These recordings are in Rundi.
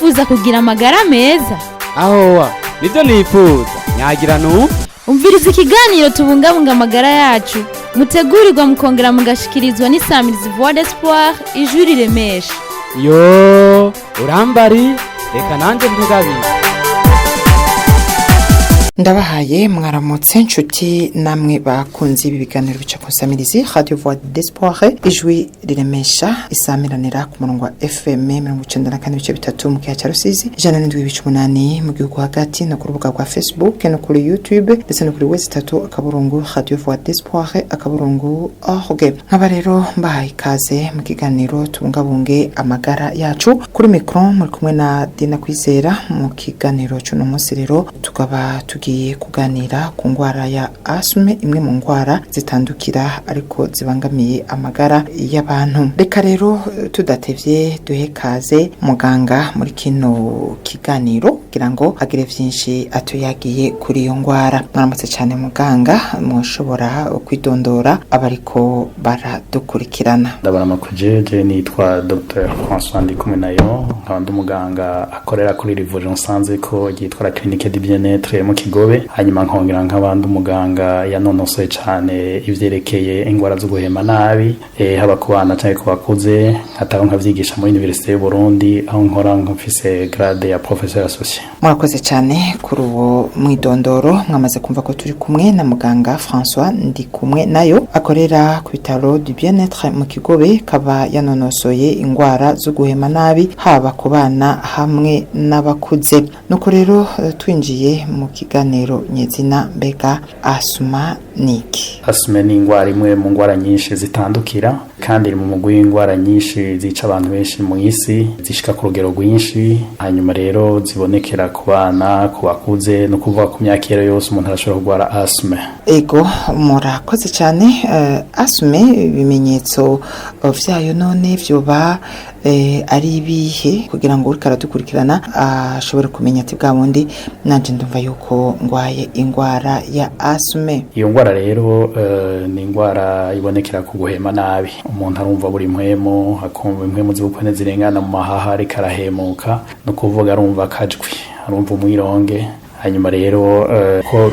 Urifuza kugira amagara meza? Ahowa nibyo nifuza nyagira numve. Umviriza ikiganiro Tubungabunga Amagara Yacu, mutegurirwa mukongera mugashikirizwa n'isamirizi Voix d'Espoir, ijwi riremesha. Yo, urambari, reka nanjye ntugabire. Ndabahaye mwaramutse nshuti namwe bakunzi ibi biganiro bica ku nsamirizi Radio Voix d'Espoir, ijwi riremesha, isamiranira ku murongo wa FM 94.3 mu kiyaga cya Rusizi, 107.8 mu gihugu hagati, no ku rubuga rwa Facebook no kuri YouTube, ndetse no kuri w3.RadioVoixDespoir.org. Nkaba rero mbahaye ikaze mu kiganiro Tubungabunge Amagara Yacu. Kuri mikoro muri kumwe na Dina Kwizera. Mu kiganiro cy'uno munsi rero tukaba tugiye kuganira ku ndwara ya asthme, imwe mu ndwara zitandukira ariko zibangamiye amagara y'abantu. Reka rero tudatevye duhe kaze muganga muri kino kiganiro kugira ngo agire vyinshi atuyagiye kuri iyo ndwara. Mwaramutse cyane muganga, mushobora kwidondora abariko baradukurikirana? Ndabona kujeje, nitwa Dr François Ndikumwenayo, nkaba ndi umuganga akorera kuri iri vuriro nsanze ko ryitwa la Clinique du Bien-être mu Kigobe, hanyuma nkongera nkaba ndi umuganga yanonosoye cane ivyerekeye ingwara zo guhema nabi, haba ku bana canke ku bakuze, nkataba nkavyigisha muri Université y'u Burundi aho nkora mfise grade ya professeur associé. Murakoze cyane kuri uwo mwidondoro. Mwamaze kumva ko turi kumwe na muganga François Ndikumwe nayo, akorera ku bitaro du Bien-être mu Kigobe, kaba yanonosoye ingwara zo guhema nabi haba ku bana hamwe n'abakuze. Nuko rero twinjiye mu kiganiro nyezina, mbega asuma niki? Asthme ni ingwara imwe mu ngwara nyinshi zitandukira, kandi iri mu mugwi w'ingwara nyinshi zica abantu benshi mu isi, zishika ku rugero rwinshi, hanyuma rero zibonekera ku bana, ku bakuze, no kuvuga ku myaka iyo yose umuntu arashobora kurwara asthme. Ego, murakoze cyane. Asthme, ibimenyetso vyayo none vyoba ari ibihe, kugira ngo uriko aradukurikirana ashobore kumenya ati bwa bundi nanje ndumva yuko ngwaye ingwara ya asthme? Iyo ngwara rero ni ingwara ibonekera ku guhema nabi. Umuntu arumva buri mpwemu, akumva impwemu z'ubukene zirengana mu mahaha ariko arahemuka, no kuvuga arumva akajwi, arumva umwironge. Hanyuma rero ko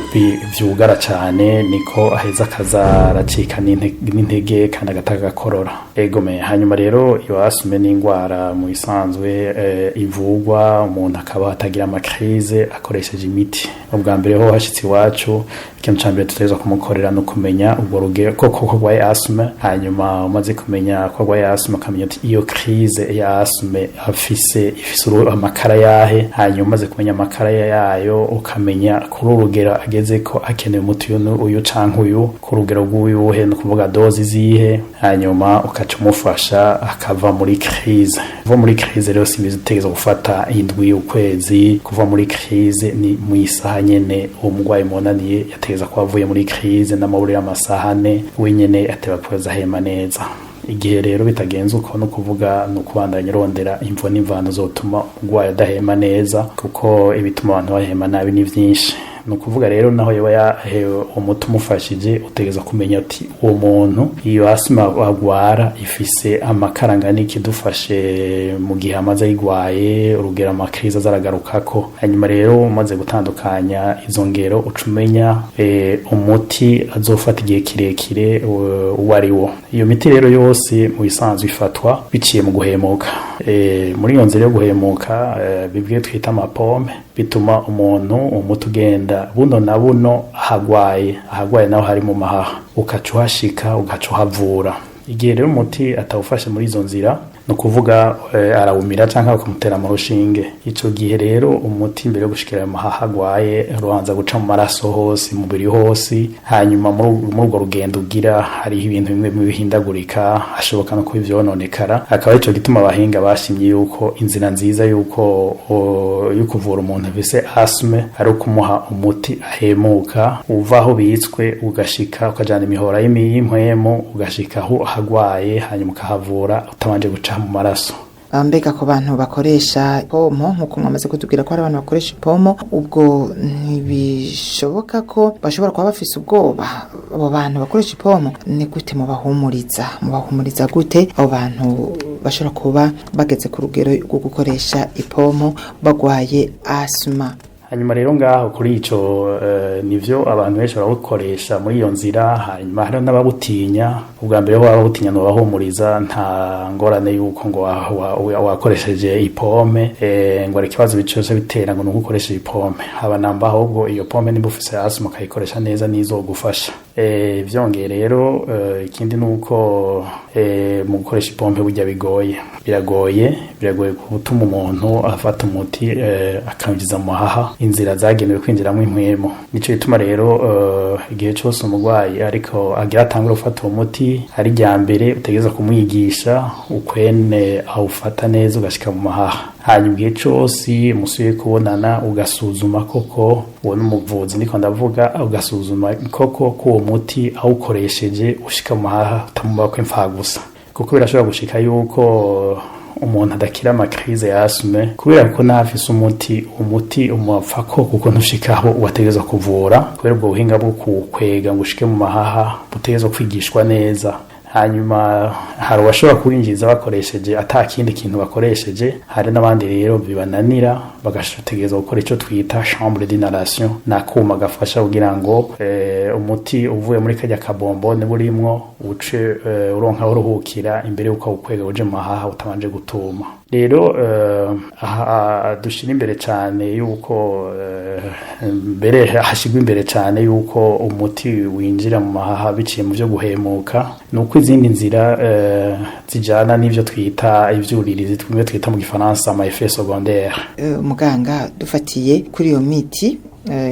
vyugara cane niko aheza akaza aracika n'intege kandi agataka agakorora. Egome, hanyuma rero iyo asthme ni ingwara mu bisanzwe ivugwa umuntu akaba atagira ama crises akoresheje imiti. Ubwa mbere ho hashitse iwacu, ikintu ca mbere tutegerezwa kumukorera no kumenya ubwo rugero ko agwaye asthme. Hanyuma umaze kumenya ko agwaye asthme, ukamenya ati iyo crise ya asthme afise ifise amakara yahe. Hanyuma umaze kumenya amakara yayo, ukamenya kuri urugero ageze ko akeneye umuti uyu uyu canke uyu, ku rugero rw'uyuhe, ni ukuvuga dose zihe, hanyuma ukaca umufasha akava muri crise. Kuva muri crise rero si utegerezwa gufata indwi, ukwezi. Kuva muri crise ni mu isaha nyene uwo murwayi munaniye yategereza kuba avuye muri crise, n'amaburira amasaha 4 wenyene ateba kuza ahema neza. Igihe rero bitagenze uko, no kuvuga ni ukubandanya urondera imvo n'imvano zotuma umurwayi adahema neza, kuko ibituma abantu bahema nabi ni vyinshi. Ni ukuvuga rero naho yoba yahewe umuti umufashije, utegereza kumenya ati uwo muntu iyo asima agwara ifise amakara angana iki, dufashe mu gihe amaze ayigwaye, urugero ama crises azaragarukako. Hanyuma rero umaze gutandukanya izo ngero, uca umenya umuti azofata igihe kirekire uwo ari wo. Iyo miti rero yose mu bisanzwe ifatwa biciye mu guhemuka. Muri iyo nzira yo guhemuka, bibwiye twita ama pompes, bituma umuntu umuti ugenda buno na buno ahagwaye. Ahagwaye naho hari mu mahaha, ukaca uhashika, ugaca uhavura. Igihe rero umuti atawufashe muri izo nzira, ni ukuvuga arawumira canke bakamutera mu rushinge. Ico gihe rero umuti mbere yo gushikira ayo mahaha agwaye urubanza guca mu maraso hose, mu mubiri hose. Hanyuma muri urwo rugendo ugira hariho ibintu bimwe bimwe bihindagurika, hashoboka no kuba ivyononekara. Akaba arico gituma abahinga bashimye yuko inzira nziza yuko yo kuvura umuntu afise asthme ari ukumuha umuti ahemuka, uva aho bitswe ugashika ukajana imihora y'impwemu, ugashika aho ahagwaye, hanyuma ukahavura utabanje guca mu maraso. Mbega ku bantu bakoresha pompo, nk'uko mwamaze kutubwira ko hari abantu bakoresha ipompo, ubwo ntibishoboka ko bashobora kuba bafise ubwoba? Abo bantu bakoresha ipompo ni gute mubahumuriza? Mubahumuriza gute abo bantu? bashobora kuba bageze ku rugero rwo gukoresha ipompo bagwaye asima. Hanyuma rero ngaho kuri ico, nivyo, abantu benshi barawukoresha muri iyo nzira. Hanyuma hariho n'ababutinya. Ubwa mbere ho ababutinya nobahumuriza, nta ngorane yuko ngo wakoresheje ipompe, ngo hari ikibazo bicose bitera ngo nuko ukoresheje ipompe, haba namba. Ahubwo iyo pompe, nimba ufise asima ukayikoresha neza, nizogufasha. Vyongeye rero, ikindi nuko mu gukoresha ipompe burya bigoye, biragoye gutuma umuntu afata umuti akawinjiza mu mahaha, inzira zagenewe kwinjiramo impwemu. Nico gituma rero igihe cose umurwayi ariko agira atangure gufata uwo muti, ari irya mbere utegereza kumwigisha ukwene awufata neza ugashika mu mahaha. Hanyuma igihe cose musubiye kubonana, ugasuzuma koko, uwo n'umuvuzi ndiko ndavuga, ugasuzuma koko ko uwo muti awukoresheje ushika mu mahaha, utamubako imfagusa, kuko birashobora gushika yuko umuntu adakira ama crises ya asthme kubera ko ntafise umuti, umuti umupfako kuko ntushikaho wategerezwa kuvura, kubera ubwo buhinga bwo kuwukwega ngo ushike mu mahaha butegerezwa kwigishwa neza. Hanyuma hari uwashobora kuwinjiza bakoresheje ata kindi kintu bakoresheje, hari n'abandi rero bibananira, bagategerezwa gukora ico twita chambre d'inhalation, n'akuma gafasha kugira ngo umuti uvuye muri karya kabombone burimwo uce uronka aho uruhukira imbere yuko awukwega uje mu mahaha utabanje gutuma. Rero aha dushira imbere cane yuko mbere hashigwa imbere cane yuko umuti winjira mu mahaha biciye mu vyo guhemuka, nuko izindi nzira zijana n'ivyo twita ivyuririzi, twimwe twita mu gifaransa ama effets secondaires. Muganga, dufatiye kuri iyo miti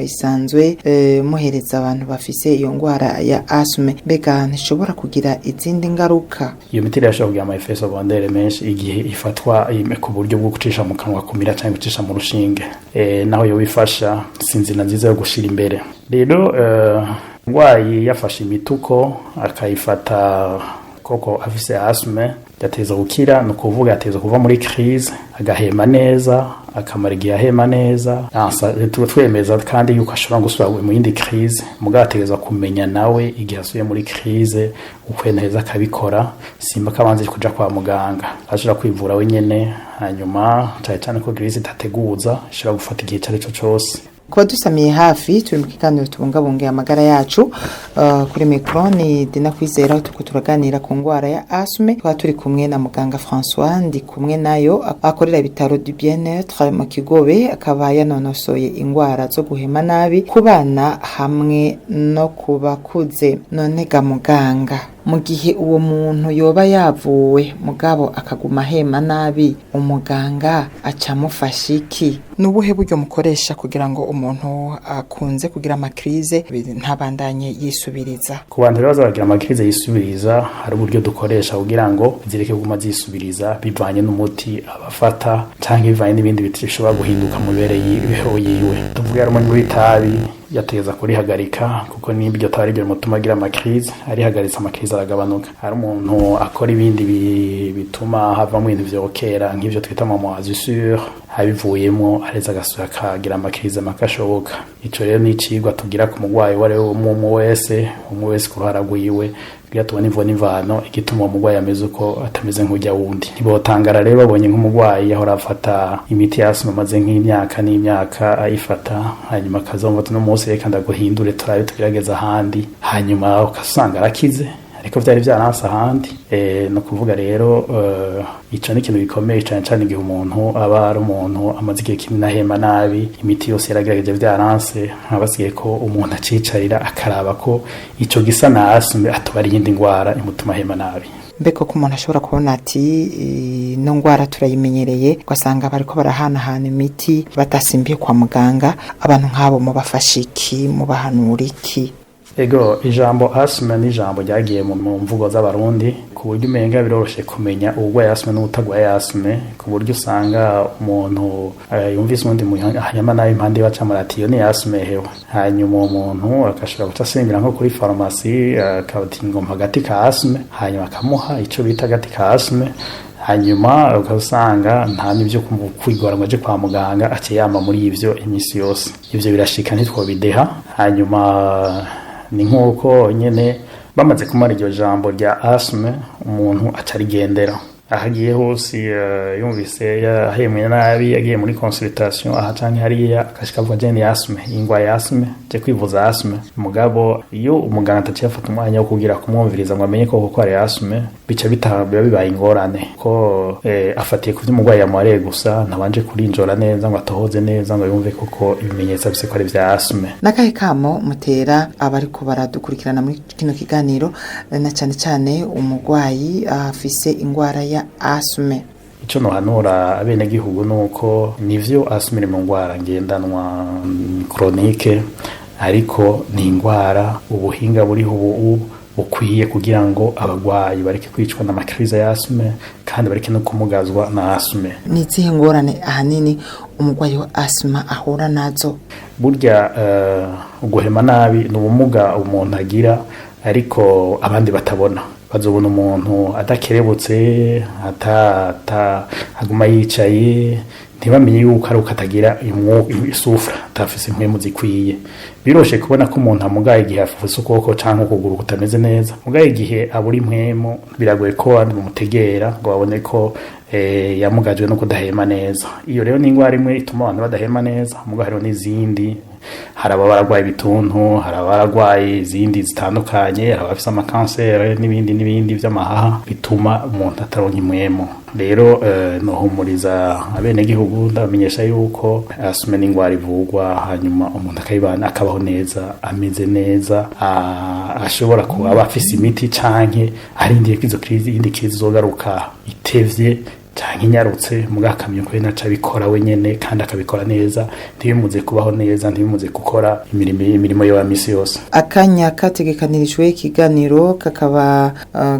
isanzwe muhereza abantu bafise iyo ngwara ya asthme, mbega ntishobora kugira izindi ngaruka? Iyo miti irashobora kugira ama effets secondaires menshi igihe ifatwa ku buryo bwo gucisha mu kanwa, kumira canke gucisha mu rushinge. Naho yo bifasha, si inzira nziza yo gushira imbere. Rero umurwayi yafashe imituko akayifata koko afise asthme, yateza gukira, ni ukuvuga yateza kuva muri crise agahema neza, akamara igihe ahema neza. Tuba twemeza kandi yuko ashobora gusubira mu yindi crise, mugabo ategerezwa kumenya nawe igihe asubiye muri crise uko neza akabikora, simba kabanze kuja kwa muganga, ashobora kwivura wenyene. Hanyuma cane cane ko crise idateguza, ishobora gufata igihe icari co cose. Kuba dusamiye hafi, turi mu kiganiro Tubungabunge Amagara Yacu. Kuri micro ni Dina Kwizera, aho turiko turaganira ku ngwara ya asthme. Tukaba turi kumwe na muganga François Ndi kumwe nayo, akorera ibitaro du Bien-être mu Kigobe, akaba yanonosoye ingwara zo guhema nabi ku bana hamwe no ku bakuze. None ga muganga, mu gihe uwo muntu yoba yavuwe mugabo akaguma ahema nabi, umuganga aca amufasha iki? Ni ubuhe buryo mukoresha kugira ngo umuntu akunze kugira ama crises ntabandanye yisubiriza? Ku bantu rero baza bagira ama crises yisubiriza, hari uburyo dukoresha kugira ngo zireke kuguma zisubiriza, bivanye n'umuti abafata canke bivanye n'ibindi bishobora guhinduka mu mibereho yiwe. Tuvuge ari umunywi w'itabi, yategeza kurihagarika, kuko n'ibyo tabi ryo rimutuma agira ama crises. Arihagaritse, ama crises aragabanuka. Hari umuntu akora ibindi bituma havamo ibintu vyokera, nk'ivyo twita ama moisissures, abivuyemo areza agasubira akagira ama crises make ashoboka. Ico rero ni icigwa tugira ku murwayi uwo ari we, umwe wese, umwe wese ku ruhara rwiwe, kugira tubone imvo n'imvano igituma uwo murwayi ameze uko, atameze nk'urya wundi. Ntibotangara rero babonye nk'umurwayi yahora afata imiti ya asima, amaze nk'imyaka n'imyaka ayifata, hanyuma akazumva ati: "Uno munsi reka ndaguhindure, turabe tugerageza ahandi", hanyuma ugasanga arakize, ariko vyari vyaranse ahandi. No kuvuga rero ico ni ikintu gikomeye cane cane igihe umuntu aba ari umuntu amaze igihe kinini ahema nabi, imiti yose yaragerageje vyaranse, nkabasigaye ko umuntu acicarira akaraba ko ico gisa na asthme atoba ari iyindi ngwara imutuma ahema nabi. Mbega ko umuntu ashobora kubona ati ino ngwara turayimenyereye, ugasanga bariko barahanahana imiti batasimbiye kwa muganga, abantu nk'abo mubafasha iki, mubahanura iki? Ego, ijambo asthme ni ijambo ryagiye mu mvugo z'abarundi, ku buryo umenga biroroshe kumenya uwurwaye asthme n'uwutagwaye asthme, ku buryo usanga umuntu yumvise uwundi hanyuma nawe impande bacamura ati: "Iyo ni asthme hewe". Hanyuma uwo muntu agashobora guca asimbira nko kuri farumasi, akabati ngo agati ka asthme, hanyuma akamuha ico bita agati ka asthme, hanyuma ugasanga nta n'ibyo kwigora ngo aje kwa muganga, aciye yama muri ivyo iminsi yose. Ivyo birashika, ntitwobideha. Hanyuma ni nk'uko nyene bamaze kumara iryo jambo rya asthme, umuntu acarigendera. Aho agiye hose, yumvise yahemwe nabi, yagiye muri consultation aha canke hariya, akashika avuga: "Je ni asthme, ingwa ya asthme, je kwivuza asthme." Mugabo iyo umuganga ataciye afata umwanya wo kugira kumwumviriza ngo amenye ko koko ari asthme, bica biba bibaye ingorane ko afatiye ku vy'umurwayi yamuhariye gusa, ntabanje kurinjora neza ngo atohoze neza ngo yumve koko ibimenyetso afise ko ari vya asthme. N'akahe kamo mutera abariko baradukurikirana muri kino kiganiro, na cyane cyane umurwayi afise ingwara ya asthme? Ico nohanura abenegihugu nuko nivyo, asthme iri mu ngwara ngendanwa, chronique, ariko ni ingwara ubuhinga buriho ubu bukwiye kugira ngo abagwayi bareke kwicwa n'ama crises ya asthme kandi bareke no kumugazwa na asthme. Ni izihe ngorane ahanini umurwayi wa asima ahura nazo? Burya guhema nabi ni ubumuga umuntu agira ariko abandi batabona. Bazobona umuntu adakerebutse, aguma yicaye, ntibamenye yuko ari uko atagira isufra, atafise impwemu zikwiye. Biroshe kubona ko umuntu amugaye igihe afise ukuboko canke ukuguru kutameze neza. Mugaye igihe abura impwemu, biragoye ko abandi bamutegera ngo babone ko yamugajwe no kudahema neza. Iyo rero ni ingwara imwe ituma abantu badahema neza. Mugabo hariho n'izindi: hari ababa baragwaye ibituntu, hari abaragwaye izindi zitandukanye, hari abafise amakansere n'ibindi n'ibindi vy'amahaha bituma umuntu ataronka impwemu. Rero nohumuriza abenegihugu, ndabamenyesha yuko asthme n'ingwara ivurwa, hanyuma umuntu akayibana, akabaho neza, ameze neza, ashobora kuba aba afise imiti canke arindiye ko izo crise, iyindi crise izogaruka itevye canke inyarutse, mugabo akamenya ko naca abikora wenyene kandi akabikora neza, ntibimuze kubaho neza, ntibimuze gukora imirimo yiwe ya misi yose. Akanya kategekanirijwe ikiganiro kakaba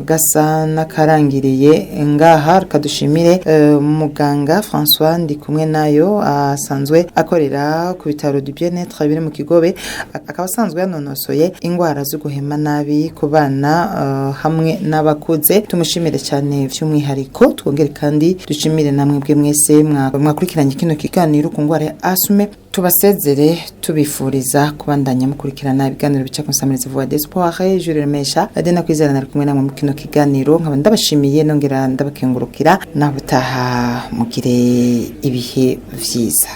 gasa n'akarangiriye ngaha. Kadushimire muganga François Ndikumwe nayo, asanzwe akorera ku bitaro du Bien-être biri mu Kigobe, akaba asanzwe yanonosoye ingwara zo guhema nabi ku bana hamwe n'abakuze. Tumushimire cyane by'umwihariko. Twongere kandi dushimire namwe bwe mwese mwakurikiranye kino kiganiro ku ngwara ya asthme. Tubasezere tubifuriza kubandanya mukurikirana ibiganiro bica ku Nsamirizi Voix d'Espoir. Jules Remesha, Adena Kwizera nari kumwe namwe mu kino kiganiro, nkaba ndabashimiye nongera ndabakengurukira. Naho butaha, mugire ibihe vyiza.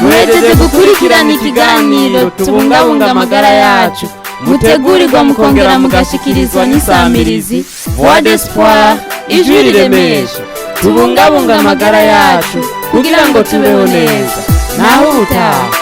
Muhejeje gukurikirana ikiganiro Tubungabunga Amagara Yacu, mutegurirwa mukongera mugashikirizwa n'isamirizi Voix d'Espoir, ijwi riremesha. Tubungabunga amagara yacu kugira ngo tubeho neza. Naho ubutaha.